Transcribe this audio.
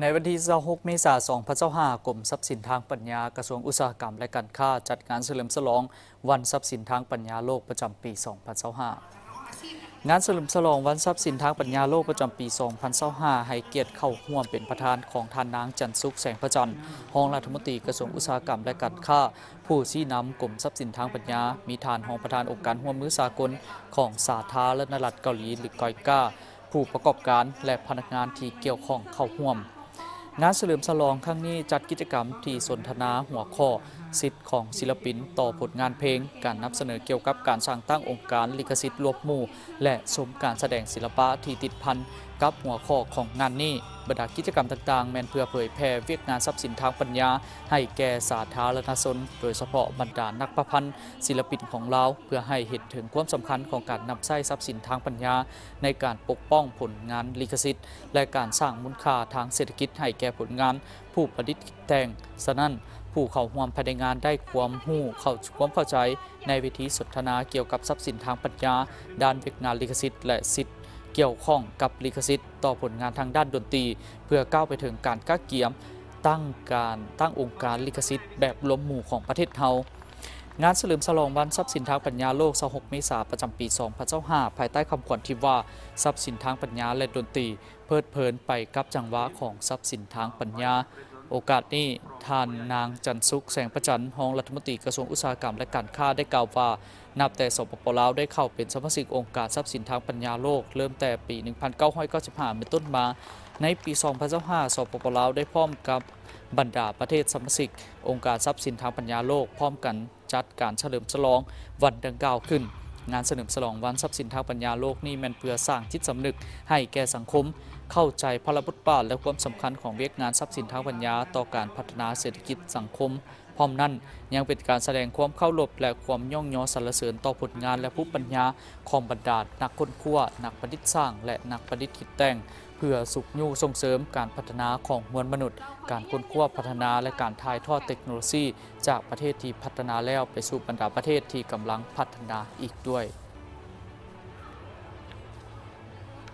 ໃນວັນທີຊາວຫົກ ເມສາ ສອງພັນຊາວຫ້າ, ກົມຊັບສິນທາງປັນຍາ ກະຊວງອຸດສາຫະກຳ ແລະ ການຄ້າ ຈັດງານສະເຫຼີມສະຫຼອງວັນຊັບສິນທາງປັນຍາໂລກປະຈຳປີສອງພັນຊາວຫ້າ. ງານສະເຫຼີມສະຫຼອງວັນຊັບສິນທາງປັນຍາໂລກປະຈຳປີສອງພັນຊາວຫ້າ ໃຫ້ກຽດເຂົ້າຮ່ວມເປັນປະທານຂອງທ່ານນາງ ຈັນສຸກ ແສງພະຈັນ, ຮອງລັດຖະມົນຕີກະຊວງອຸດສາຫະກຳ ແລະ ການຄ້າ, ຜູ້ຊີ້ນຳກົມຊັບສິນທາງປັນຍາ, ມີທ່ານຮອງປະທານອົງການຮ່ວມມືສາກົນຂອງສາທາລະນະລັດເກົາຫຼີ ຫຼື ກອຍກາ, ຜູ້ປະກອບການ ແລະ ພະນັກງານທີ່ກ່ຽວຂ້ອງເຂົ້າຮ່ວມ. ງານສະເຫຼີມສະຫຼອງຄັ້ງນີ້ຈັດກິດຈະກຳທີ່ສົນທະນາຫົວຂໍ້ ສິດຂອງສິລະປິນຕໍ່ຜົນງານເພງ, ການນຳສະເໜີກ່ຽວກັບການສ້າງຕັ້ງອົງການລິຂະສິດລວມໝູ່ ແລະ ຊົມການສະແດງສິລະປະທີ່ຕິດພັນກັບຫົວຂໍ້ຂອງງານນີ້. ບັນດາກິດຈະກຳຕ່າງໆ ແມ່ນເພື່ອເຜີຍແຜ່ວຽກງານຊັບສິນທາງປັນຍາໃຫ້ແກ່ສາທາລະນະຊົນ, ໂດຍສະເພາະບັນດານັກປະພັນ, ສິລະປິນຂອງລາວ, ເພື່ອໃຫ້ເຫັນເຖິງຄວາມສຳຄັນຂອງການນຳໃຊ້ຊັບສິນທາງປັນຍາໃນການປົກປ້ອງຜົນງານລິຂະສິດ ແລະ ການສ້າງມູນຄ່າທາງເສດຖະກິດໃຫ້ແກ່ຜົນງານຜູ້ປະດິດແຕ່ງ. ສະນັ້ນ, ຜູ້ເຂົ້າຮ່ວມພາຍໃນງານໄດ້ຄວາມຮູ້, ເຂົ້າ, ຄວາມເຂົ້າໃຈໃນເວທີສົນທະນາກ່ຽວກັບຊັບສິນທາງປັນຍາ, ດ້ານວຽກງານລິຂະສິດ ແລະ ສິດກ່ຽວຂ້ອງກັບລິຂະສິດຕໍ່ຜົນງານທາງດ້ານດົນຕີ, ເພື່ອກ້າວໄປເຖິງການກະກຽມຕັ້ງການ, ຕັ້ງອົງການລິຂະສິດແບບລວມໝູ່ຂອງປະເທດເຮົາ. ງານສະເຫຼີມສະຫຼອງວັນຊັບສິນທາງປັນຍາໂລກ ຊາວຫົກ ເມສາ ປະຈຳປີສອງພັນຊາວຫ້າ ພາຍໃຕ້ຄຳຂວັນທີ່ວ່າ ຊັບສິນທາງປັນຍາ ແລະ ດົນຕີ ເພີດເພີນໄປກັບຈັງຫວະຂອງຊັບສິນທາງປັນຍາ. ໂອກາດນີ້, ທ່ານນາງ ຈັນສຸກ ແສງພະຈັນ, ຮອງລັດຖະມົນຕີກະຊວງອຸດສາຫະກຳ ແລະ ການຄ້າ ໄດ້ກ່າວວ່າ ນັບແຕ່ ສປປ ລາວ ໄດ້ເຂົ້າເປັນສະມາຊິກອົງການຊັບສິນທາງປັນຍາໂລກ ເລີ່ມແຕ່ປີໜຶ່ງພັນເກົ້າຮ້ອຍເກົ້າສິບຫ້າເປັນຕົ້ນມາ, ໃນປີສອງພັນຊາວຫ້າ ສປປ ລາວ ໄດ້ພ້ອມກັບບັນດາປະເທດສະມາຊິກອົງການຊັບສິນທາງປັນຍາໂລກ ພ້ອມກັນ ຈັດການສະເຫຼີມສະຫຼອງວັນດັ່ງກ່າວຂຶ້ນ. ງານສະເຫຼີມສະຫຼອງວັນຊັບສິນທາງປັນຍາໂລກນີ້ແມ່ນເພື່ອສ້າງຈິດສຳນຶກໃຫ້ແກ່ສັງຄົມ ເຂົ້າໃຈພາລະບົດບາດ ແລະ ຄວາມສຳຄັນຂອງວຽກງານຊັບສິນທາງປັນຍາຕໍ່ການພັດທະນາເສດຖະກິດສັງຄົມ. ພ້ອມນັ້ນ, ຍັງເປັນການສະແດງຄວາມເຄົາລົບ ແລະ ຄວາມຍ້ອງຍໍສັນລະເສີນຕໍ່ຜົນງານ ແລະ ພູມປັນຍາຂອງບັນດານັກຄົ້ນຄວ້າ, ນັກປະດິດສ້າງ ແລະ ນັກປະດິດຄິດແຕ່ງ, ເພື່ອຊຸກຍູ້ສົ່ງເສີມການພັດທະນາຂອງມວນມະນຸດ, ການຄົ້ນຄວ້າພັດທະນາ ແລະ ການຖ່າຍທອດເຕັກໂນໂລຊີຈາກປະເທດທີ່ພັດທະນາແລ້ວໄປສູ່ບັນດາປະເທດທີ່ກຳລັງພັດທະນາອີກດ້ວຍ.